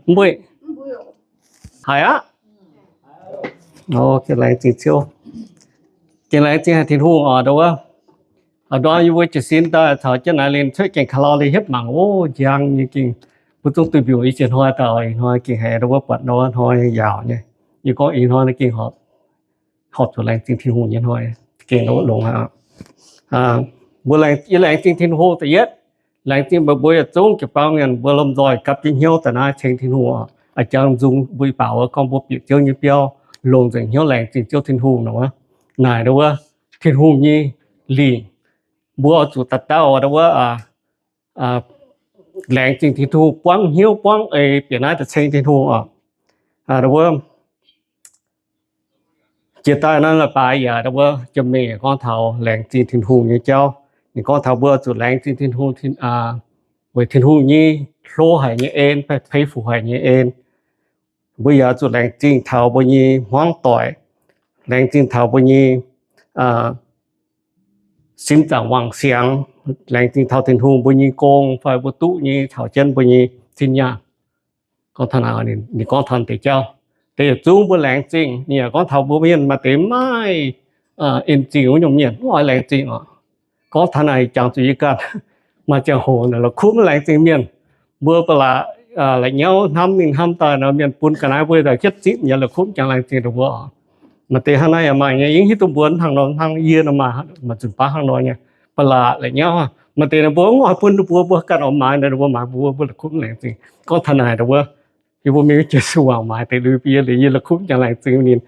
Mbuo haiz aqv. Laengz zingh Ziouv. Gengh laengz zingh haic Tin-Hungh oc, ndau wuov. Ndorm yie mbuo jiez sin daaih caux jienv naaiv linh cuotv gaengh ka'lauh liuz hietv mangc, o, njang nyei gengh, mbuo zungv duih mbiungc i ziex hnoi daaih, ih hnoi gengh haiz ndau wuov buatc ndau wuov hnoi yaauc nyei. Yie gorngv ih hnoi gengh horpc zuqc laengz zingh Tin-Hungh nyei hnoi, gengh ndau wuov longx aqv. Mbuo laengz, yie laengz zingh Tin-Hungh da'yietv, laengz zingh meih mbuo yietc zungv jiu-baang mienh, mbuo lomh nzoih gapv jienv hnyouv daaih naaiv ceng Tin-Hungh oc. A'jangv nzung mbuo ih baac wuov gorngv mbuo bieqc Ziouv nyei biauv, longc nzengc hnyouv laengz zingh Ziouv Tin-Hungh nor, naaic ndau wuov Tin-Hungh nyei lingc. Mbuo oix zuqc daaih dauh ndau wuov laengz zingh Tin-Hungh, buangv hnyouv buangv eix bieqc naaiv daaih ceng Tin-Hungh oc. Ndau wuov jiex daaih naaiv leiz-baaix yaac ndau wuov jiex mingh gorngv taux laengz zingh Tin-Hungh nyei jauv. Ninh gorngv taux mbuo zuqc laengz zingh Tin-Hungh, weic Tin-Hungh nyei hlo haic nyei en fai fei fuc haic nyei en. Mbuo yaac zuqc laengz zingh taux mbuo nyei hmuangv doic, laengz zingh taux mbuo nyei sin zaangc wangc siangx, laengz zingh taux Tin-Hungh mbuo nyei gong fai mbuo duqv nyei caux jienv mbuo nyei sin nyaanh. Gorngv taux naaic, ninh gorngv taux deix jauv, deix yietc zungv mbuo laengz zingh. Ninh yaac gorngv taux mbuo mienh maaih deix maaih en zingh wuov nyungc mienh mv oix laengz zingh oc. Gorngv taux naaic jangx zuqc yie ganh maaih ziangh hoc naaic la'kuqv mv laengz zingh mienh. Mbuo ba'laqc la'nyauv hnamv mingh hnamv daaih nor, mienh bun ga'naaiv mbuo daaih hietv zipv nyei, la'kuqv mv jangx laengz zingh taux mbuo oc. Maaih deix hnangv naaiv yaac maaih nyei, yie mv hiuv duqv mbuo hnangv nor, hnangv yie nor maaih, maaih nzunc baav hnangv nor nyei. Ba'laqc la'nyauv, maaih deix ninh mbuo mv oix bun ninh mbuo, mbuo ganh oix maaiz, ninh mbuo maaiz mbuo, mbuo la'kuqv mv laengz zingh. Gorngv taux naaic ndau wuov, yie mbuo mingh jiex sung waangc maaiz deix lui bie liuz, yie la'kuqv mv jangx laengz zingh ninh.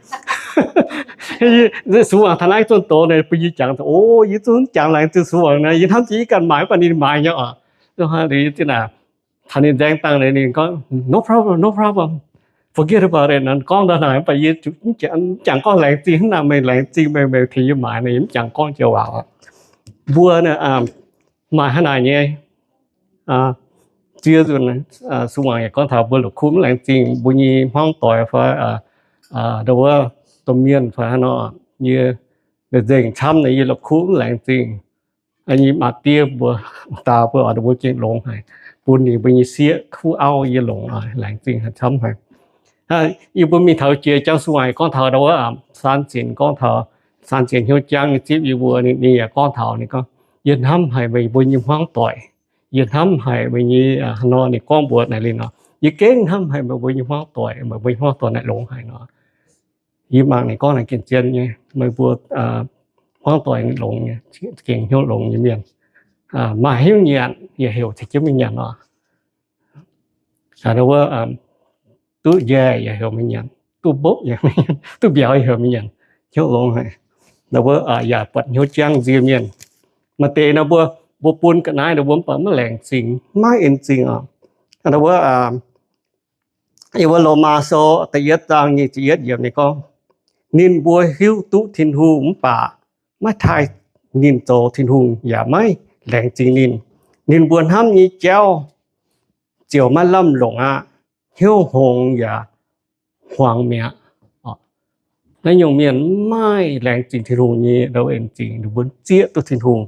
Sung waangc taux naaiv zunv doz naaic bun yie jangx, o, yie zungv mv jangx laengz zingh sung waangc naaic, yie hnamv jiex yie ganh maaiz, mv baac ninh maaiz nyei oc. Taux ninh nzaeng dangh, ninh gorngv, no problem, no problem, forget about it, gorngv ndau naaic, mv baac yie mv jangx gorngv laengz zingh hnangv naaic, meih laengz zingh meih, meih tengx yie maaiz naaic, yie mv jangx gorngv joux waac oc. Mbuo maaih hnangv naaic nyei ziex nzunc, sung waangc yaac gorngv taux mbuo la'kuqv mv laengz zingh mbuo nyei hmuangv doic fai ndau wuov domh mienh fai haaix nor, yie nzengc camv naaic yie la'kuqv mv laengz zingh. Yie maa die mbuo, daauh mbuo oix mbuo gengh longx haic, bun ninh mbuo nyei sieqv kuv auv yie longx, laengz zingh haic camv haic. Yie mbuo mingh taux jiex jangx sung waangc gorngv taux ndau wuov saan zinc, gorngv taux saan zinc hnyouv jangv nyei zipv yie mbuo, ninh yaac gorngv taux, ninh gorngv, yie hnamv haic meih mbuo nyei hmuangv doic. Yie hnamv haic meih nyei, haaix nor ninh gorngv mbuox naaic liuz nor, yie gengh hnamv haic meih mbuo nyei hmuangv doic, meih mbuo nyei hmuangv doic naaic longx haic nor. Yie mangc ninh gorngv naaic gengh zien nyei, meih mbuo hmuangv doic longx nyei, gengh hnyouv longx nyei mienh. Maaih hnyouv nyanc yaac heuc caux jienv mingh nyanc oc. Ndau wuov duqv njaih yaac heuc mingh nyanc, duqv mbopv yaac mingh nyanc, duqv mbiauz yaac heuc mingh nyanc, hnyouv longx haic. Ndau wuov yaac buatc hnyouv jangv nzie mienh. Maaih deix nor mbuo, mbuo bun ga'naaiv ndau wuov mv baac maiv laengz zingh, maiv en zingh oc. Ndau wuov, yie mbuo Lomaa Sou da'yietv zaang nyic ziepc yietv yiemc ninh gorngv, ninh mbuo hiuv duqv Tin-Hungh mv baac maiv taaih ninh zoux Tin-Hungh yaac maiv laengz zingh ninh. Ninh mbuo hnamv nyei jauv ziouc maiv lamh longc aqv. Hnyouv hngongx yaac hmuangx mi'aqv. Naaiv nyungc mienh maiv laengz zingh Tin-Hungh nyei ndau en zingh, ninh mbuo zieqv duqv Tin-Hungh.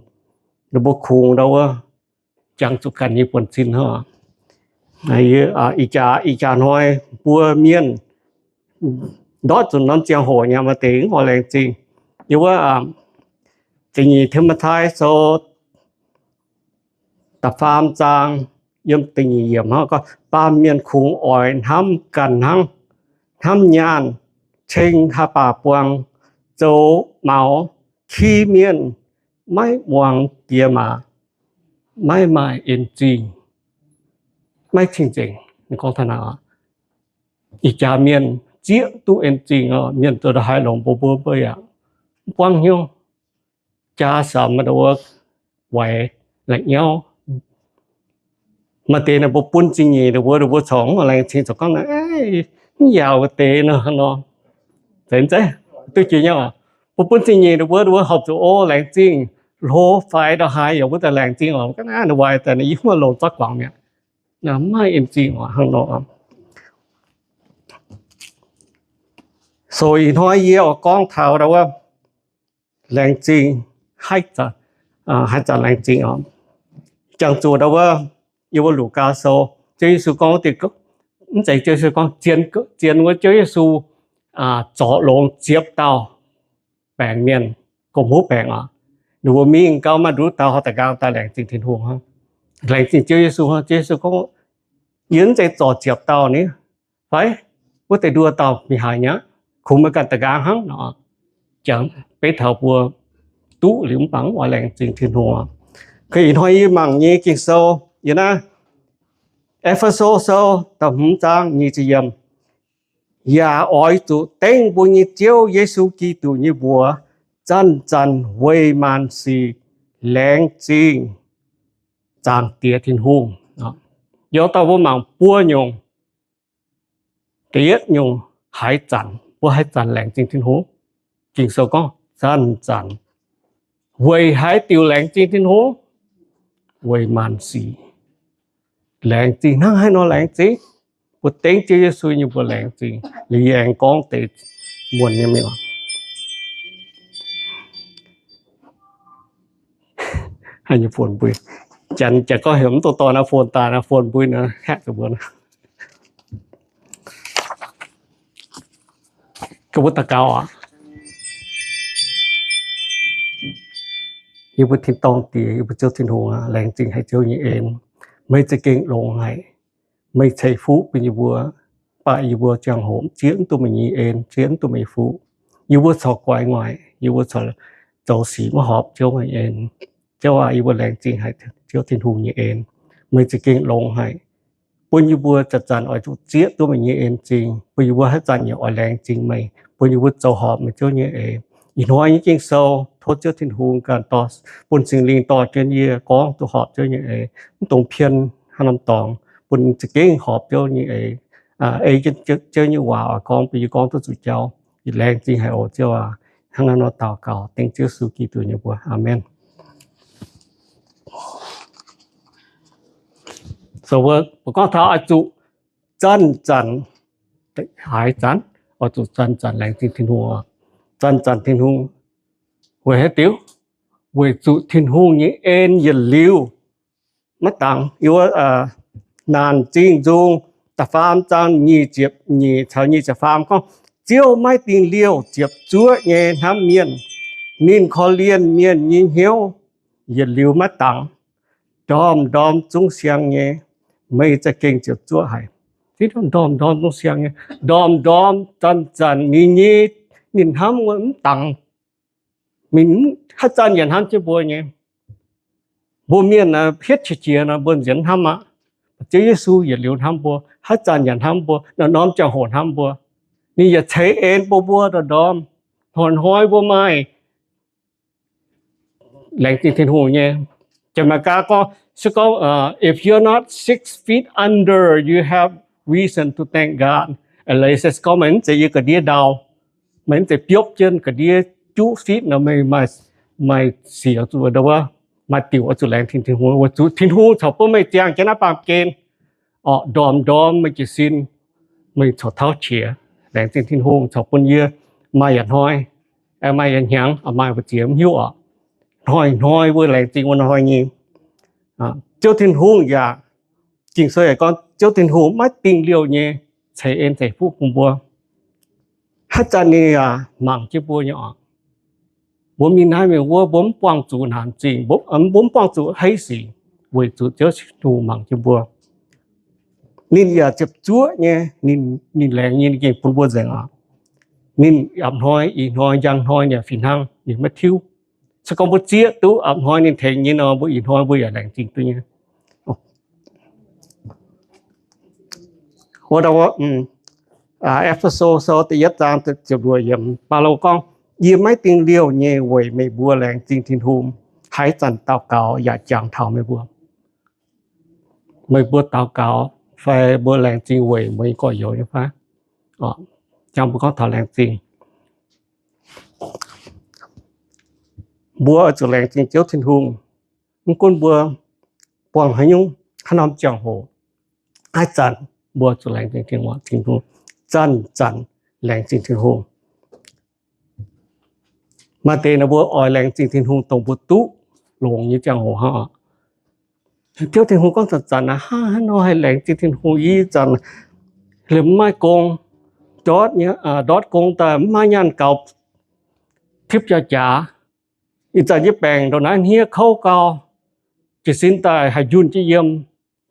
Ninh mbuo kungx ndau wuov jangx zuqc ganh nyei buonv-sin hnangv. Ih jaax, ih jaax hnoi mbuo mienh ndortv zuqc norm ziangh hoc nyei maaih deix mv oix laengz zingh. Yie wuov, Da'nyeic Ti^mo^tai Sou da'faam zaang yiem da'nyeic yiemc hnangv gorngv, baamh mienh kungx oix hnamv ganh hnangv, hnamv nyaanh, ceng haaix baac buang, zoux maux, ki mienh, maiv muangx diex maac, maiv maaih en zingh, maiv cing-nzengc. Ninh gorngv taux naaic, ih jaax mienh zieqv duqv en zingh oc. Mienh zoux ndongc haaix longx mbuo, mbuo, mbuo yaac mv buangv hnyouv. Jaax samx maaih deix wuov waix la'nyauv. Maaih deix ninh mbuo bun zingh nyeic ninh mbuo, ninh mbuo corc mv laengz zingh, corc gorngv naaic, mv yaauc wuov deix nor, nor. Zeiz mv zeiz? Duqv jiex nyei oc. Mbuo bun zingh nyeic ninh mbuo, ninh mbuo horpc zuqc o laengz zingh, hlo faix ndongc haaix yaac mbuo daaih laengz zingh oc. Ga'naaiv ninh waix daaih yie mv longc zorqv guangc mi'aqv. Maiv en zingh oc, hnangv nor. So ih hnoi yie oix gorngv taux ndau wuov laengz zingh, haaix zanc laengz zingh oc. Jangx zuqc ndau wuov, yie mbuo Luqkaa Sou Ziouv Yesu gorngv, mv zeiz Ziouv Yesu gorngv, zien, zien wuov Ziouv Yesu zorc longx ziepc dauh baengc mienh, gomh hmuv baengc oc. Ninh mbuo mingh gauh maaih nduqc dauh horpc daaih nqaang daaih laengz zingh Tin-Hungh hnangv, laengz zingh Ziouv Yesu hnangv. Ziouv Yesu gorngv, yie mv zeiz zorc ziepc dauh ni fai? Wuov deix nduov dauh mingh haaix nyaqv? Kungx meih ganh daaih nqaang hnangv nor. Jangx beiv taux mbuo duqv liuz mv baac mv oix laengz zingh Tin-Hungh. Ih hnoi yie mangc nyei Ging-Sou yiem naaiv E^fe^so Sou da'hmz zaang nyic ziepc yiemc, yaac oix zuqc dengv mbuo nyei Ziouv Yesu Giduc nyei mbuox zanc-zanc weic maanc sic laengz zingh Zaangc Diex Tin-Hungh. Yie dauh mbuo mangc buo nyungc. Da'yietv nyungc, haaix zanc, mbuo haaix zanc laengz zingh Tin-Hungh? Ging-Sou gorngv zanc-zanc. Weic haaix diuc laengz zingh Tin-Hungh? Weic maanc sic. Laengz zingh hnangv haaix nor laengz zingh? Mbuo dengv Ziouv Yesu nyei mbuox laengz zingh. Liuz yie aengx gorngv deix muonc nyei mingh. Haaix nyungc phone mbui? Janx, janx gorngv heuc mv dungx dorh naaiv phone daaih, naaiv phone mbui naaiv haeqv zuqc mbuo. Gaax mbuo daux gaux aqv. Yie mbuo tin-dorngh Diex, yie mbuo Ziouv Tin-Hungh aac, laengz zingh haic Ziouv nyei en. Meih za'gengh longx haic. Meih ceix fuqv bun yie mbuo, mv baac yie mbuo ziangh hoc zieqv mv duqv meih nyei en, zieqv mv duqv meih nyei fuqv. Yie mbuo corc guaix nguaaic, yie mbuo corc zoux sic maiv horpc Ziouv meih en. Ziouv aac, yie mbuo laengz zingh haic Ziouv Tin-Hungh nyei en. Meih za'gengh longx haic, bun yie mbuo zanc-zanc oix zuqc zieqv duqv meih nyei en zingh, bun yie mbuo haaix zanc yaac oix laengz zingh meih, bun yie mbuo zoux horpc meih Ziouv nyei eix. Ih hnoi nyei Ging-Sou tov Ziouv Tin-Hungh ganh dorh, bun Singx Lingh dorh jienv yie gorngv duqv horpc Ziouv nyei eix, mv dungx pien haaix norm dorngx, bun za'gengh horpc Ziouv nyei eix. Ei jienv Ziouv nyei waac oix gorngv bun yie gorngv duqv zuqc jauv. Yie laengz zingh haic oc Ziouv aac. Hnangv naaiv nor daux gaux dengv Ziouv Yesu Giduc nyei mbuox. Aamen. So mbuo gorngv taux oix zuqc zanc-zanc, haaix zanc oix zuqc zanc-zanc laengz zingh Tin-Hungh. Zanc-zanc Tin-Hungh weic haaix diuc? Weic zuqc Tin-Hungh nyei en yietc liuz maiv dangx. Yiem wuov Naanc Zingh Nzung da'faam zaang nyic ziepc nyeic caux nyic ziepc faam gorngv, Ziouv maiv dingh liouh ziepc zuoqv nyei hnamv mienh. Ninh korv-lienh mienh nyei hnyouv yietc liuz maiv dangx. Ndorm-ndorm zungv siang nyei, meih za'gengh ziepc zuoqv haic. Ndorm-ndorm zungv siang nyei, ndorm-ndorm zanc-zanc ninh nyei, ninh hnamv wuov mv dangx. Ninh haaix zanc yaac hnamv jienv mbuo nyei. Mbuo mienh hietv qiex jiez nor mbuo nzienx hnamv aqv. Ziouv Yesu yietc liuz hnamv mbuo, haaix zanc yaac hnamv mbuo, norm-norm ziangh hoc hnamv mbuo. Ninh yaac ceix en bun mbuo ndorm-ndorm. Hnoi-hnoi mbuo maaih laengz zingh Tin-Hungh nyei. Janx-Meih gaa gorngv, se gorngv, if you're not six feet under, you have reason to thank God. Aa, se gorngv meih mv zeiz yiem ga'ndiev ndau, meih mv zeiz biopv jienv ga'ndiev juqv feet nor, meih maaih sic oix zuqc, maaih diuc oix zuqc laengz zingh Tin-Hungh, weic zuqc Tin-Hungh corc bun meih ziangh jienv naaiv baamh gen. Orqc, ndorm-ndorm meih jiez sin, meih corc tauv qiex. Laengz zingh Tin-Hungh corc bun yie maaih yietc hnoi, maaih yietc hnyangx, maaih mbu'ziex mv hiuv orqc. Hnoi-hnoi mbuo laengz zingh wuov hnoi nyei. Ziouv Tin-Hungh yaac, Ging-Sou yaac gorngv Ziouv Tin-Hungh maiv dingh liouh nyei ceix en ceix fuqv bun mbuo. Haaix zanc ninh yaac mangc jienv mbuo nyei orqc. Mbuo mingh naaiv mingh wuov, mbuo mv buangh zuqc naanc zingh, mbuo mv buangh zuqc heiv sic, weic zuqc Ziouv Tin-Hungh mangc jienv mbuo. Ninh yaac ziepc zuoqv nyei, ninh laengz nyei, ninh gengh bun mbuo nzengc orqc. Ninh a'hnoi, ih hnoi, njang hnoi ninh yaac fih hnangv, ninh maiv tiuv. Se gorngv mbuo zieqv duqv a'hnoi ninh tengx nyei nor, mbuo ih hnoi mbuo yaac laengz zingh duqv nyei. Wuov, E^fe^so Sou da'yietv zaang ziepc luoqc yiemc, Baulo gorngv, Yie maiv dingh liouh nyei weic meih mbuo laengz zingh Tin-Hungh, haaix zanc daux gaux yaac jangx taux meih mbuo. Meih mbuo daux gaux fai mbuo laengz zingh weic mbuo nyei gorx-youz nyei fai? Jangx mbuo gorngv taux laengz zingh, mbuo oix zuqc laengz zingh Ziouv Tin-Hungh. Mv gunv mbuo buangh haaix nyungc, haaix norm ziangh hoc, haaix zanc mbuo zuqc laengz zingh Tin-Hungh, zanc-zanc laengz zingh Tin-Hungh. Maaih deix nor mbuo oix laengz zingh Tin-Hungh dongh mbuo duqv longx nyei ziangh hoc hnangv oc. Ziouv Tin-Hungh gorngv zanc-zanc aqv, hnangv haaix nor haih laengz zingh Tin-Hungh? Ih zanc liemh mv maaih gong, ndortv, ndortv gong daaih mv maaih nyaanh gaux tipv jaa-jaax. Ih zanc yie baengc ndongc naaiv hniev kouv gau, jiez sin daaih haih njunh jienv yiem,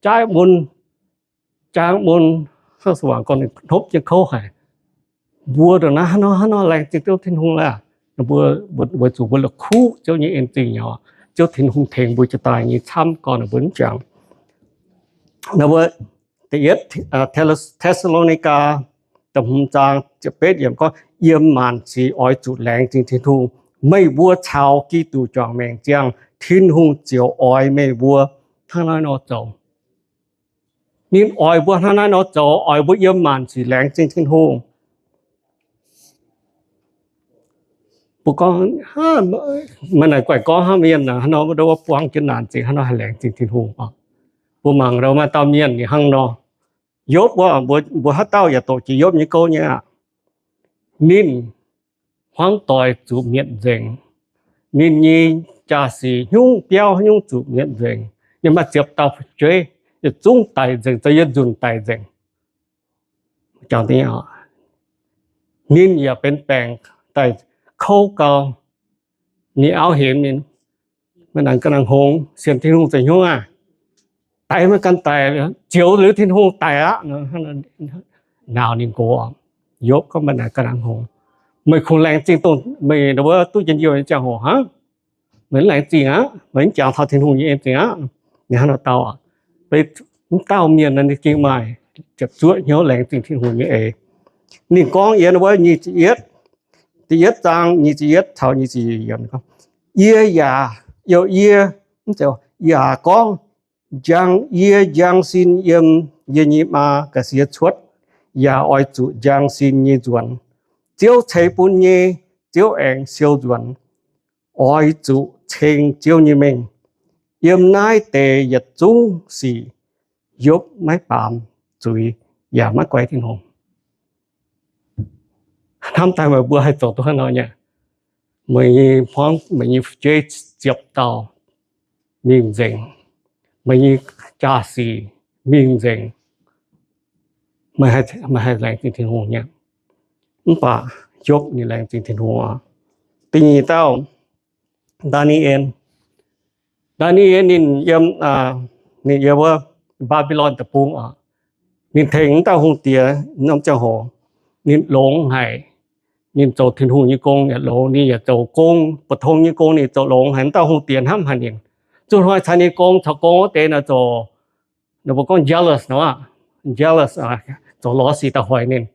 jaaiv mun, jaang mun, hnopv jienv kouv haic. Mbuo ndongc naaiv hnangv nor, hnangv nor laengz zingh Ziouv Tin-Hungh laeh? Mbuo, weic zuqc mbuo la'kuqv Ziouv nyei en-zingh nyei. Ziouv Tin-Hungh tengx mbuo jiex daaih nyei camv gorn mbuo mv jangx. Da'yietv Te^saa^lo^ni^gaa da'hmz zaang ziepc betv yiemc gorngv, yiem maanc sic oix zuqc laengz zingh Tin-Hungh. Meih mbuo caux Giduc juangc maengc ziangh, Tin-Hungh ziouc oix meih mbuo hnangv naaiv nor zoux. Ninh oix mbuo hnangv naaiv nor zoux, oix mbuo yiem maanc sic laengz zingh Tin-Hungh. Mbuo gorngv, meih naaic guaix gorngv hnangv mienh hnangv nor, mbuo buangv jienv naanc zingh hnangv nor haih laengz zingh Tin-Hungh oc. Mbuo mangc ndau maaih dauh mienh ninh hnangv nor. Yopv wuov, mbuo haaix dauh yaac doqc jiex Yopv nyei gouv nyei aqv. Ninh hmuangv doic zuqc mietc nzengc. Ninh nyei jaa-sic haaix nyungc biauv haaix nyungc zuqc mietc nzengc. Ninh maaih ziepc dauh fu'jueiv, yietc zungv daic nzengc, zoux yietc nzunc daic nzengc. Ninh yaac benx baengc daaih kouv gau. Ninh auv hemx ninh, meih naaic ga'naaiv hngongx, sienx Tin-Hungh zoux hnyouv aah? Daic maiv gan daic, zioux liuz Tin-Hungh daic aqv. Nauz ninh nqox. Yopv gorngv, meih naaic ga'naaiv hngongx, meih kungx laengz zingh dongh meih wuov duqv njien-youh nyei ziangh hoc hnangv. Meih mv laengz zingh aqv. Meih mv jangx taux Tin-Hungh nyei en-zingh aqv. Ninh hnangv nor dau. Mv dauh mienh naaiv ninh gengh maaih ziepc zuoqv hnyouv laengz zingh Tin-Hungh nyei eix. Ninh gorngv yiem wuov nyic ziepc yietv, da'yietv zaang nyic ziepc yietv caux nyic ziepc yietv yiemc gorngv, yie yaac, yie yaac gorngv, njang, yie njang sin yiem yie nyei maa ga'sie cuotv, yaac oix zuqc njang sin nyei nzuonx. Ziouv ceix bun nyei, Ziouv aengx siou nzuonx. Oix zuqc ceng Ziouv nyei mengh. Yiem naaiv deix yietc zungv sic Yopv maiv baamz zuiz yaac maiv guaix Tin-Hungh. Hnamv daaih meih mbuo haih zoux duqv hnangv nor nyei. Meih nyei hmuangv, meih nyei fu'jueiv ziepc dauh mingh nzengc. Meih nyei jaa-sic mingh nzengc. Meih haih laengz zingh Tin-Hungh nyei. Mv baac Yopv ninh laengz zingh Tin-Hungh oc. Da'nyeic dauh, Ndaa^ni^en. Ndaa^ni^en ninh yiem, ninh yiem wuov Mbaa^mbi^lon deic-bung oc. Ninh tengx wuov dauh hungh diex norm ziangh hoc, ninh longx haic. Ninh zoux Tin-Hungh nyei gong yaac longx, ninh yaac zoux gong, bu tong nyei gong ninh zoux longx haic. Wuov dauh hungh diex hnamv haic ninh. Zuqc hnoi caux ninh gong, caux gong wuov deix naaic zoux, ninh mbuo gorngv jealous nor, jealous, zoux lorz sic daaih hoic ninh.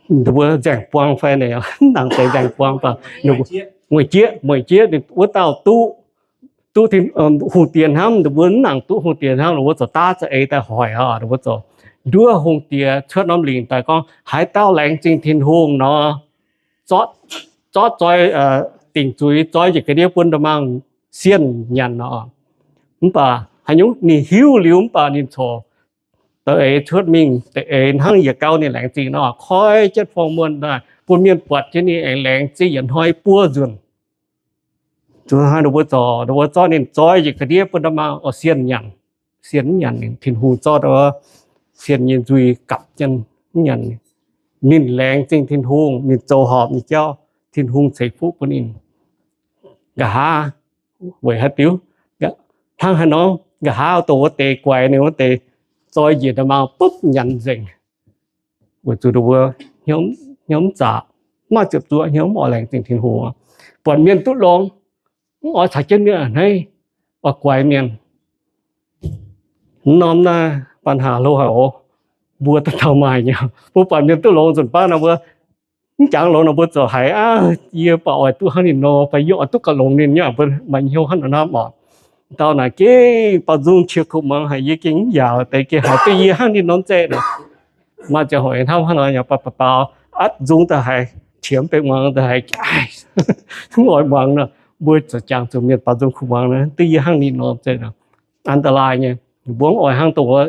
Ninh mbuo nzaeng buang fai, ninh nangc deix nzaeng buang baac, mueic jieqv, mueic jieqv ninh wuov dauh duqv, duqv hungh diex hnamv, ninh mbuo mv nangc duqv hungh diex hnamv, ninh mbuo zoux daav za'eix daaih hoic oc. Ninh mbuo zoux nduov hungh diex cuotv norm lingc daaih gorngv, haaix dauh laengz zingh Tin-Hungh nor, zorqv zoi, dingc zuiz zoi njiec ga'ndiev bun nda'maauh sienh nyanc nor. Mv baac haaix nyungc ninh hiuv liuz mv baac ninh corc da'eix cuotv mingh, da'eix hnangv yietc gauh ninh laengz zingh nor, koi jienv forng-muonh daaih bun mienh buatc jienv ninh aengx laengz zingh yietc hnoi buo nzunc. Zuqc hnangv ninh mbuo zorqv, ninh mbuo zorqv ninh zoi njiec ga'ndiev bun nda'maauh sienh nyanc. Sienh mv nyanc ninh, Tin-Hungh zorqv sienh nyei nzuih gapv jienv mv nyanc ninh. Ninh laengz zingh Tin-Hungh, ninh zoux horpc nyei jauv, Tin-Hungh ceix fuqv bun ninh. Nqa'haav weic haaix diuc? Hnangv haaix nor? Nqa'haav dongh wuov deix guaix ninh wuov deix zoi njiec nda'maauh bupv nyanc nzengc. Weic zuqc ninh mbuo hnyouv mv zaqc, maaih ziepc zuoqv hnyouv, mv oix laengz zingh Tin-Hungh. Buatc mienh duqv longx, mv oix caux jienv mienh a'hneiv, oix guaix mienh. Mv norm naaiv ปัญหา hlo haic oc. Mbuo daaih taux maaih nyei, mbuo buatc mienh duqv longx nzunc baav nor mbuo mv jangx longx nor mbuo ziouc haiz, aav, yie baac oix duqv hnangv ninh nor, fai yie oix duqv gauh longx ninh nyei, mbuo maaih hnyouv hnangv nor hnamv oc. Dauh naaic gengh baaux nzung qiex kuv muangx haic, yie gengh mv yaauc deix, gengh haiz duqv yie hnangv ninh norm zeiv nor. Maaih ziangh hoc hnamv hnangv nor yaac baac baac baaux atv nzung daaih haiz, qiemx mbenc muangx daaih haiz, mv oix muangx nor. Mbuo ziouc jangx zuqc mienh baaux nzung kuv muangx nor, duqv yie hnangv ninh norm zeiv nor, อันตราย nyei. Mbuo mv oix hnangv dongh wuov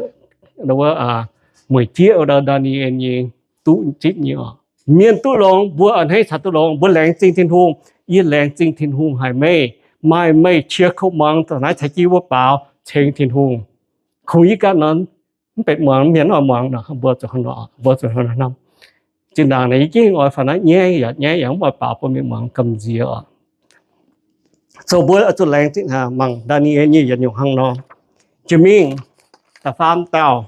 mueic jieqv wuov dauh Ndaa^ni^en nyei duqv zipv nyei oc. Mienh duqv longx, mbuo a'hneiv caux duqv longx, mbuo laengz zingh Tin-Hungh. Yie laengz zingh Tin-Hungh haic meih. Maaih meih qiex koux muangx, naaiv caux jienv wuov baaux ceng Tin-Hungh. Kungx yie ganh nor, mv benx muangx mienh oix muangx nor, mbuo zuqc hnangv nor, mbuo zuqc hnangv nor hnamv. Zinh ndaangc naaiv yie gengh oix faaux naaiv nyaiv yaac nyaiv yaac mv oix baaux bun mienh muangx gamh nziex oc. Zoux mbuo zuqc laengz zingh mangc Ndaa^ni^en nyei yietc nyungc hnangv nor. Jiex mingh da'faam dauh,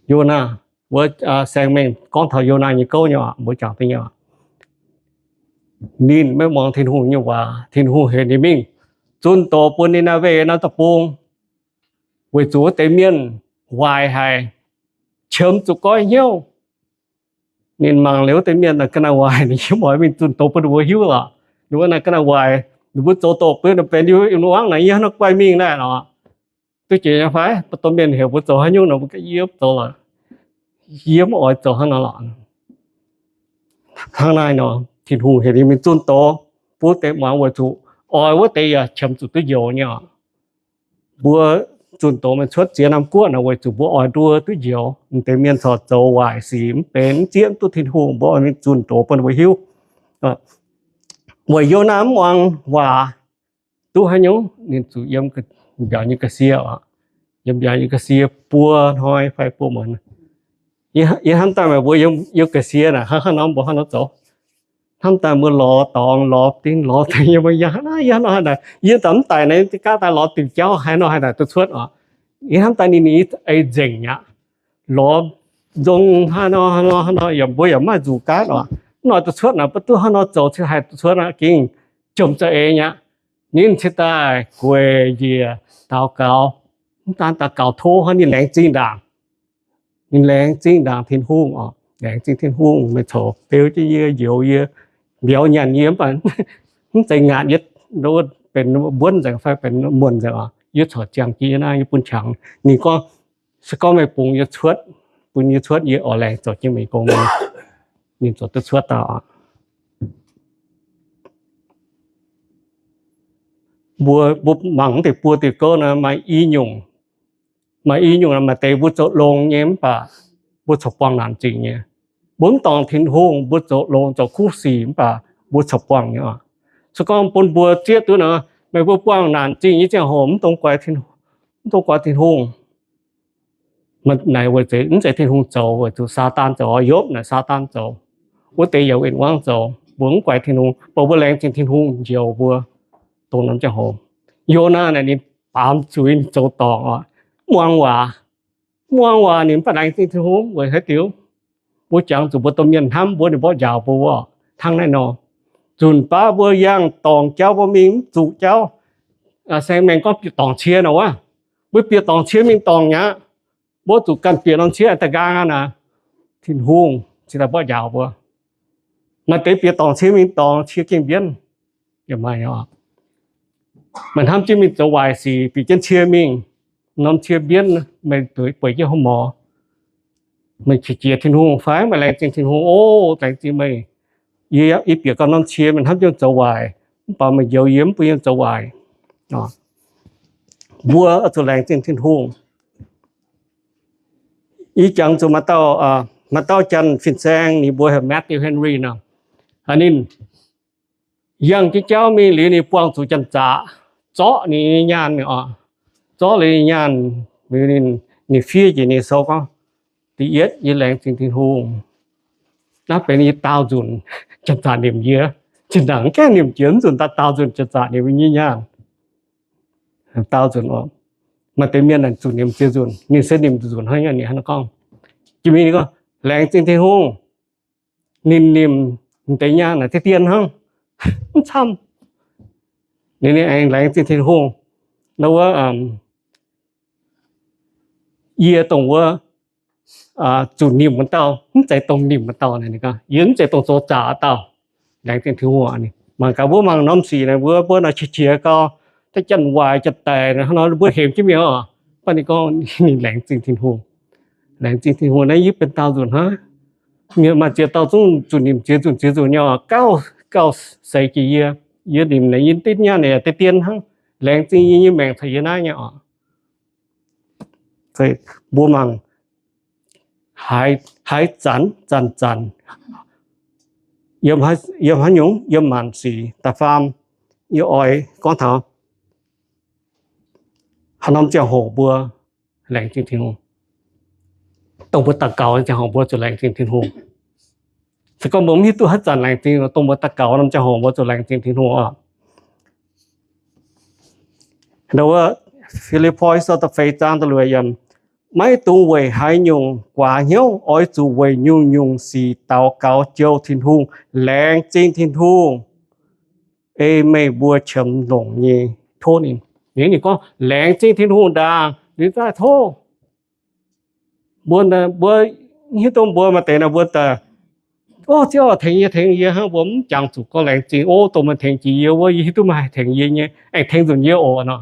Yonaa, wuov saeng mengh gorngv taux Yonaa nyei gouv nyei oc, mbuo jangx duqv nyei oc. Ninh maiv muangx Tin-Hungh nyei waac. Tin-Hungh heuc ninh mingh zunh doz bun Ni^naa^we naaiv deic-bung, weic zuqc wuov deix mienh waaic haic, qiemx zuqc goiv hnyouv. Ninh mangc liuz wuov deix mienh naaic ga'naaiv waaic, ninh yiem oix mingh zunh doz bun ninh mbuo hiuv lorqc. Ninh mbuo naaic ga'naaiv waaic, ninh mbuo zoux doqc bun ninh benx yiem wuov muangx naaic, yie hnangv nor guaih mingh naaiv lorqc. Duqv jiex nyei fai? Mbuo domh mienh heuc mbuo zoux haaix nyungc nor, mbuo ga'yietv zoux lorqc. Yie mv oix zoux hnangv nor lorqc. Hnangv naaiv nor, Tin-Hungh heuc ninh mingh zunh doz bun deix muangx weic zuqc oix wuov deix yaac qiemx zuqc duqv njoux nyei oc. Mbuo zunh doz mingh cuotv ziex norm guoqv nor weic zuqc mbuo oix nduov duqv njoux. Deix mienh corc zoux waaic sic mv benx, mv zieqv duqv Tin-Hungh, mbuo oix mingh zunh doz bun ninh mbuo hiuv. Weic Yonaa mv muangx waac, duqv haaix nyungc? Ninh zuqc yiem mbiauz nyei ga'sie oc. Yiem mbiauz nyei ga'sie buo hnoi fai buo muonz. Yie hnamv daaih meih mbuo yiem ga'sie naaic hnangv haaix nor, mbuo hnangv nor zoux. Hnamv daaih mbuo lorz dorngx, lorz dingh, lorz deix yiem mbuo yangh, yie hnangv nor haaix naaic, yie daaih mv daic naaic, gaav daaih lorz dingc jauv haaix nor haaix naaic duqv cuotv oc. Yie hnamv daaih ninh, ninh ei nzengc aqv. Lorz nzong haaix nor haaix nor haaix nor yaac mbuo yaac mv maaih nzuqc gaatv oc. Mv noic duqv cuotv naaic, mbuo duqv hnangv nor zoux cingx haih duqv cuotv aqv, gengh jomc za'eix nyei aqv. Ninh cingx daaih gueic njiec daux gaux. Mv daan daux gaux tov hnangv, ninh laengz zingh ndaangc. Ninh laengz zingh ndaangc Tin-Hungh oc. Laengz zingh Tin-Hungh, meih corc beu jienv yie, njoux yie, mbiauz nyanc yie, mv baac mv zeiz ngaatc yie, benx mbuonv nzengc fai benx muonc nzengc oc, yie corc ziangh jienv yie naaiv, yie bun qangx. Ninh gorngv, se gorngv meih bungx yie cuotv, bun yie cuotv, yie oix laengz zoux jienv meih gong. Ninh ziouc duqv cuotv daaih oc. Mbuo, mbuo mangc wuov deix buo diuh gouv naaic maaih i nyungc, maaih i nyungc maaih deix mbuo zoux longx nyei mv baac mbuo corc buangh naanc zingh nyei. Mbuo mv dorngc Tin-Hungh, mbuo zoux longx zoux kuv sic mv baac mbuo corc buangh nyei oc. Se gorngv bun mbuo zieqv duqv nor, meih mbuo buangh naanc zingh nyei ziangh hoc mv dungx guaix Tin-Hungh. Naaic weic zuqc mv zeiz Tin-Hungh zoux, weic zuqc Saadaan zoux, Yopv naaic Saadaan zoux. Wuov deix yaac win-wangv zoux, mbuo mv guaix Tin-Hungh, mv baac mbuo laengz zingh Tin-Hungh njoux mbuo dongh norm ziangh hoc. Yonaa naaic ninh baamz zuiz, ninh zoux dorngc oc, mv muangx waac. Mv muangx waac ninh mv baac laengz zingh Tin-Hungh weic haaix diuc? Mbuo jangx zuqc mbuo domh mienh hnamv mbuo, ninh mborqv njaaux mbuo wuov, hnangv naaiv nor. Nzunc baav mbuo yangh dorngc jauv, mbuo mingh mv zuqc jauv. Saeng Maengx gorngv bieqc dorngc cie nor wuov, mbuo bieqc dorngc cie mingh dorngc mi'aqv. Mbuo zuqc ganh bieqc norm cie daaih nqaang aqv naaic, Tin-Hungh cingx daaih mborqv njaaux mbuo. Maaih deix bieqc dorngc cie mingh dorngc, cie gengh mbienv. Maaih hnamv jienv mingh zoux waaic sic, bieqc jienv cie mingh, norm cie mbienv, meih bueix jienv hlo morz. Meih qiex jiez Tin-Hungh fai meih laengz zingh Tin-Hungh? O, laengz zingh meih. Yie, yie bieqc gau norm cie, meih hnamv jienv zoux waaic, mv baac meih njoux yie mv bun yie zoux waaic. Mbuo oix zuqc laengz zingh Tin-Hungh. Yie jangx zuqc maaih dauh, maaih dauh janx fin-saeng, ninh mbuox heuc Matthew Henry nor. Ninh yangh jienv jauv mingh liuz, ninh buangh zuqc janx-zaqc zorqv ninh nyei nyaanh oc. Zorqv liuz ninh nyaanh, ninh fiev njiec ninh sou gorngv, Da'yietv, yie laengz zingh Tin-Hungh. Naaiv benx yie daauh nzunc janx-zaqc nimc yie. Zinh ndaangc gaengh nimc jiex, mv nzunc daaih daauh nzunc janx-zaqc nimc yie nyei nyaanh. Daauh nzunc oc. Maaih deix mienh zuqc nimc ziex nzunc, ninh se nimc nzunc hnangv, ninh hnangv gorngv. Jiex mingh ninh gorngv, Laengz zingh Tin-Hungh. Ninh nimc deix nyaanh naaic deix dien hnangv, mv camv. Ninh aengx laengz zingh Tin-Hungh. Nor wuov, yie dongh wuov zuqc nimc wuov dauh, mv zeiz dongh nimc wuov dauh. Yie mv zeiz dongh zoux zaqc wuov dauh. Laengz zingh Tin-Hungh. Mangc gaax mbuo mangc norm sic naaic, mbuo, mbuo nor qiex jiez gau, janx-waaic janx-daic hnangv nor mbuo hemx jienv mingh oc. Mv baac ninh gorngv ninh laengz zingh Tin-Hungh. Laengz zingh Tin-Hungh naaiv yie benx daauh nzunc hnangv. Maaih ziex dauh zungv zuqc nimc ziex nzunc ziex nzunc nyei oc, gauh, gauh seix jiex yie. Yie nimc naaic yie deix nyaanh naaic deix dien hnangv. Laengz zingh yie nyei maengc caux yie naaiv nyei oc. Mbuo mangc haaix zanc, zanc-zanc, yiem haaix nyungc, yiem maanc sic. Da'faam, yie oix gorngv taux haaix norm ziangh hoc mbuo laengz zingh Tin-Hungh. Dongh mbuo daux gaux ziangh hoc mbuo zuqc laengz zingh Tin-Hungh. Se gorngv mbuo mv hiuv duqv haaix zanc laengz zingh, dongh mbuo daux gaux norm ziangh hoc mbuo zuqc laengz zingh Tin-Hungh oc. Wuov, Fi^lipv^poi Sou da'feix zaang da'luoqc yiemc, maiv dungx weic haaix nyungc guaax hnyouv, oix zuqc weic nyungc-nyungc sic daux gaux jouh Tin-Hungh, laengz zingh Tin-Hungh, ei meih mbuo qiemx longc nyei tov ninh. Ninh gorngv laengz zingh Tin-Hungh ndaangc liuz daaih tov. Mbuo, mbuo hiuv duqv mbuo maaih deix naaic mbuo daaih, o, Ziouv tengx yie, tengx yie hnangv, mbuo mv jangx zuqc gorngv laengz zingh, o, dongh meih tengx jiex yie wuov, yie hiuv duqv meih haih tengx yie nyei, aengx tengx nzunc yie oc nor.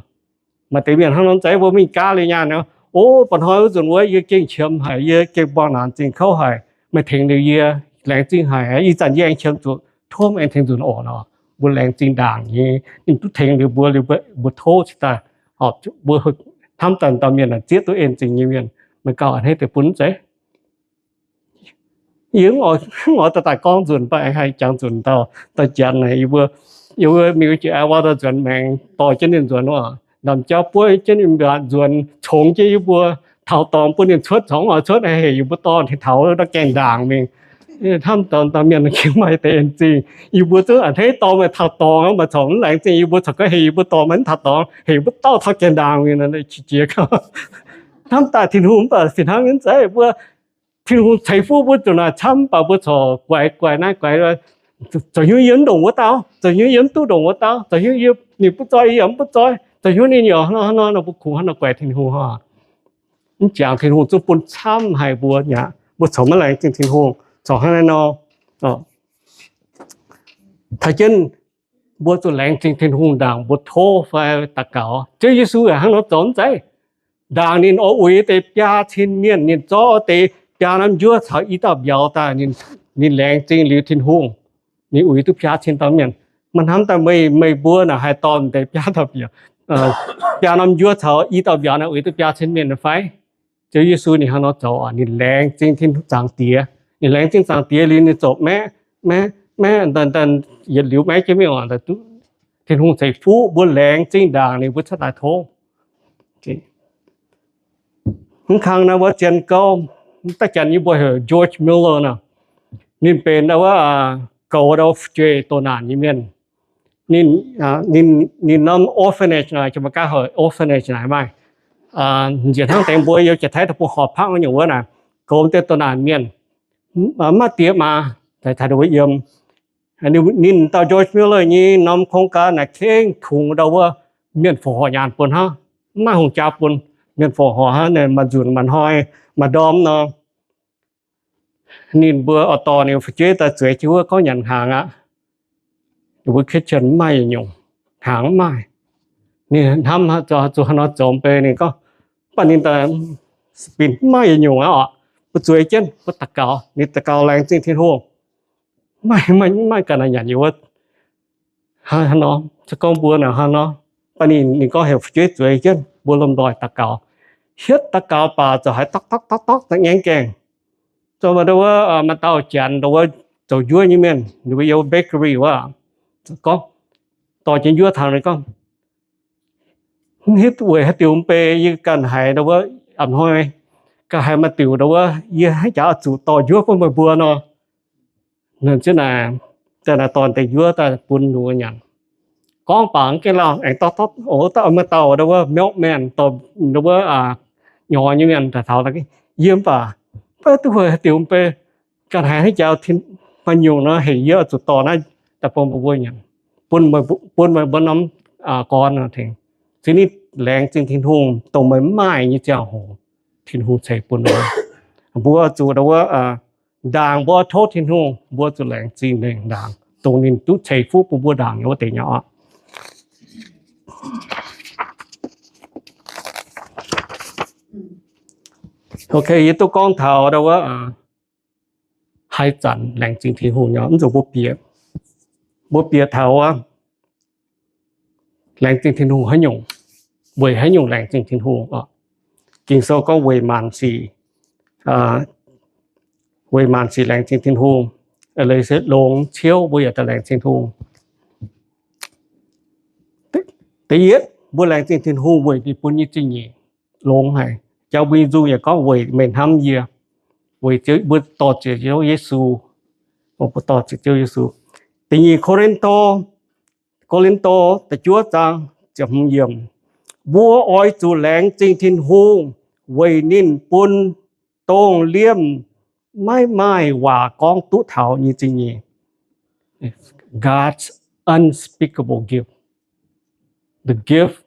Maaih deix mienh hnangv nor, zeiz mbuo mingh gaav liuz nyaanh nor, o, mba'hnoi wuov nzunc wuov yie gengh qiemx haic, yie gengh buangh naanc zingh kouv haic, meih tengx liuz yie, laengz zingh haic, ih zanc yie aengx qiemx zuqc, tov meih aengx tengx nzunc oc nor. Mbuo laengz zingh ndaangc nyei, ninh duqv tengx liuz mbuo, liuz mbuo tov cingx daaih, mbuo hnamv daaih dauh mienh zieqv duqv en zingh nyei mienh, meih gauh a'hneiv deix bun mv zeiz? Yie mv oix daaih daaih gorngv nzunc, mv baac aengx haih jangx nzunc dauh, dauh janx naaic, yie mbuo, yie mbuo mingh jiex Iowa dauh nzuonx maengx dorh jienv ninh nzuonx oc. Ndamc jauv buov jienv ninh mbuo nzuonx, congx jienv yie mbuo taux dorngx bun ninh cuotv, corc mv oix cuotv, heuc yie mbuo dorh ninh taux ndau gaengh ndaangc mingh. Hnamv dauh mienh gengh maaih deix en zingh. Yie mbuo zungv a'hneiv dorh meih taux dorngx, meih corc mv laengz zingh, yie mbuo corc gorngv heuc yie mbuo dorh meih mv taux dorngx, heuc yie mbuo dauh taux gaengh ndaangc mingh nor, qiex jiez gauh. Hnamv daaih Tin-Hungh mv baac fih hnangv nyei, mv zeiz mbuo Tin-Hungh ceix fuqv mbuo zuqc naaic camv, mv baac mbuo corc guaix guaix naaiv guaix, zoux hnyouv yie mv ndongc wuov dauh, zoux hnyouv yie mv duqv ndongc wuov dauh, zoux hnyouv yie, ninh butv zoih yie yaac mv butv zoih, zoux hnyouv ninh yaac hnangv nor, mbuo kungx hnangv nor guaix Tin-Hungh oc. Mv jangx Tin-Hungh zungv bun camv haic mbuo aqv. Mbuo corc maiv laengz zingh Tin-Hungh, corc hnangv naaiv nor. Taux jienv mbuo zuqc laengz zingh Tin-Hungh ndaangc mbuo tov fai daux gaux. Ziouv Yesu yaac hnangv nor zoux mv zeiz. Ndaangc ninh oix uix deix biaa cin mienh, ninh zorqv deix biaa norm njuov caux i dauh mbiauz daaih, ninh laengz zingh liuz Tin-Hungh, ninh uix duqv biaa cin dauh mienh. Maaih hnamv daaih meih, meih mbuo naaic haih dorh deix biaa dauh mbiauz, biaa norm njuov caux i dauh mbiauz naaic uix duqv biaa cin mienh fai? Ziouv Yesu ninh hnangv nor zoux, ninh laengz zingh Tin-Hungh Zaangc Diex. Ninh laengz zingh Zaangc Diex liuz ninh ziouc maeqv, maeqv, maeqv, yietc liuz maeqv jienv mingh oc. Tin-Hungh ceix fuqv mbuo laengz zingh ndaangc ninh mbuo cuotv daaih tov. Mv kang naaiv wuov zien gouv, da'janx yie mbuo heuc George Muller nor. Ninh benx wuov goux ndau fu'jueiv doh naanc nyei mienh. Ninh, ninh norm orphanage naaic, jiex maiv gaax heuc orphanage naaic maaih, njiec hnangv deix mbuo yiem Janx-Taiv deic-bung horpc park nyungc wuov naaic, goux deix doh naanc mienh, maiv maaih diex maa, daaih taux wuov yiem. Ninh dauh George Muller nyei norm โครงการ naaic kengx kungx ndau wuov mienh fongc horc nyaanh bun hnangv, maiv maaih hungh jaa bun, mienh fongc horc hnangv, maaih nzunc maaih hnoi, maaih ndorm nor. Ninh mbuo oix dorh ninh fu'jueiv daaih zueiz jienv wuov gorngv nyanc hnaangx aqv. Ninh mbuo Christian mv maaih yietc nyungc, hnaangx mv maaih. Ninh hnamv zuqc haaix nor zoux mv bei, ninh gorngv, mv baac ninh daaih, spin mv maaih yietc nyungc aqv oc. Mbuo zueiz jienv, mbuo daux gaux, ninh daux gaux laengz zingh Tin-Hungh. Maiv maaih ganh naaic nyanc yie wuov. Hnangv nor, se gorngv mbuo naaic hnangv nor, mv baac ninh, ninh gorngv heuc fu'jueiv zueiz jienv, mbuo lomh nzoih daux gaux. Hietv daux gaux baac ziouc haiz dorqv dorqv dorqv dorqv ngaengv gaengh. Zoux maaih ndau wuov, maaih dauh Janx ndau wuov zoux njuov nyei mienh, ninh mbuo yiem bakery wuov, gorngv, dorh jienv njuov taux ninh gorngv, mv hiuv weic haaix diuc mv bei yie ganh haiz ndau wuov, a'hnoi ganh haiz maaih diuc ndau wuov, yie haaix jaax zuqc dorh njuov bun meih mbuo nor. Ninh ziouc naaic, ziouc naaic dorh deix njuov daaih bun ninh mbuo nyanc. Gorngv baac mv gaengh lauh, aengx dorqv dorqv, o, maaih dauh ndau wuov milkman, ndau wuov nyorx nyei mienh daaih taux, yie mv baac mv hiuv duqv weic haaix diuc mv bei, ganh haiz haaix jaax maaih nyungc nor heuc yie zuqc dorh naaiv daaih bun meih mbuo nyanc, bun meih mbuo norm gorn tengx. Se ninh laengz zingh Tin-Hungh dongh meih maaih nyei ziangh hoc, Tin-Hungh ceix bun mbuo. Mbuo zuqc ndau wuov ndaangc, mbuo tov Tin-Hungh, mbuo zuqc laengz zingh ninh ndaangc, dongh ninh duqv ceix fuqv bun mbuo ndaangc nyei wuov deix nyei oc. Ok, yie duqv gorngv taux ndau wuov haaix zanc laengz zingh Tin-Hungh nyei, mv zuqc mbuo bieqc, mbuo bieqc taux wuov laengz zingh Tin-Hungh haaix nyungc, weic haaix nyungc laengz zingh Tin-Hungh oc. Ging-Sou gorngv weic maanc sic, weic maanc sic laengz zingh Tin-Hungh, eix leiz se longx ciouv mbuo yaac daaih laengz zingh Tin-Hungh. Da'yietv, mbuo laengz zingh Tin-Hungh weic ninh bun nyei zingh nyeic longx haic. Jauv mbuo nyei nzung yaac gorngv weic meih hnamv yie, weic mbuo dorh ziec Ziouv Yesu, mbuo dorh ziec Ziouv Yesu. Da'nyeic Ko^lin^to, Ko^lin^to da'juov zaang ziepc hmz yiemc, mbuo oix zuqc laengz zingh Tin-Hungh weic ninh bun dongh liemh maiv maaih waac gorngv duqv taux nyei zingh nyeic. God's unspeakable gift, the gift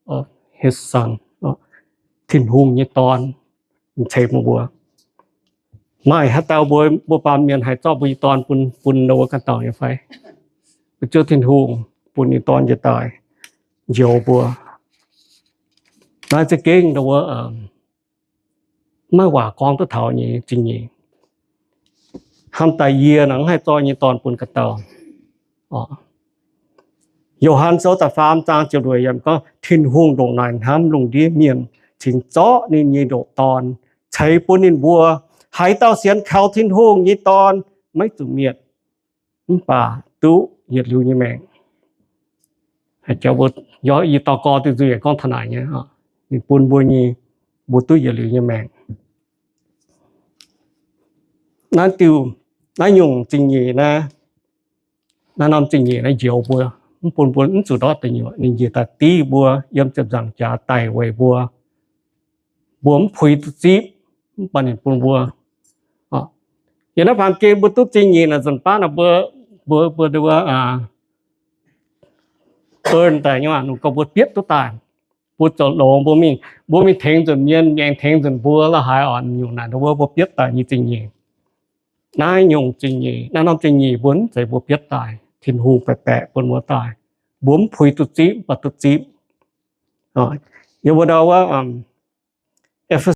of his son. Tin-Hungh nyei Dorn ceix bun mbuo. Maaih haaix dauh mbuo, mbuo baamh mienh haih zorqv mbuo nyei dorn bun, bun ndau wuov ganh dauh nyei fai? Mbuo Ziouv Tin-Hungh bun ninh Dorn njiec daaih njoux mbuo. Naaiv za'gengh ndau wuov maiv waac gorngv duqv taux nyei zingh nyeic. Hnamv daaih yie naaic mv haih zorqv nyei dorn bun ganh dauh. Yo^han Sou da'faam zaang ziepc luoqc yiemc gorngv, Tin-Hungh ndongc naaic hnamv lungh ndiev mienh, cingx zorqv ninh nyei ndoqc Dorn ceix bun ninh mbuo. Haaix dauh sienx kaux Tin-Hungh nyei Dorn maiv zuqc mietc, mv baac duqv yietc liuz nyei maengc. Yie dorh gorx diuh nzuih yaac gorngv taux naaic nyei, ninh bun mbuo nyei, mbuo duqv yietc liuz nyei maengc. Naaiv diuh, naaiv nyungc zingh nyeic naaiv, naaiv norm zingh nyeic naaiv njoux mbuo, mv bun mbuo mv zuqc ndortv deic nyuoqc. Ninh njiec daaih div mbuo, yiem ziepc nzaangc jaax daic weic mbuo. Mbuo mv puix duqv zipv, mv baac ninh bun mbuo. Yiem naaiv baamh gen mbuo duqv zingh nyeic naaic, nzunc baav naaic mbuo, mbuo, mbuo, mbuo earn daaih nyei, ninh gorngv mbuo bietv duqv daaih. Mbuo zoux longx, mbuo mingh, mbuo mingh tengx nzunc mienh, aengx tengx nzunc mbuo la'haaix oc, nyungc naaic wuov mbuo bietv daaih nyei zingh nyeic. Naaiv nyungc zingh nyeic, naaiv norm zingh nyeic mbuo mv zeiz mbuo bietv daaih, Tin-Hungh baeqc baeqc bun mbuo daaih. Mbuo mv puix duqv zipv, mv baac duqv zipv. Yiem wuov ndau wuov,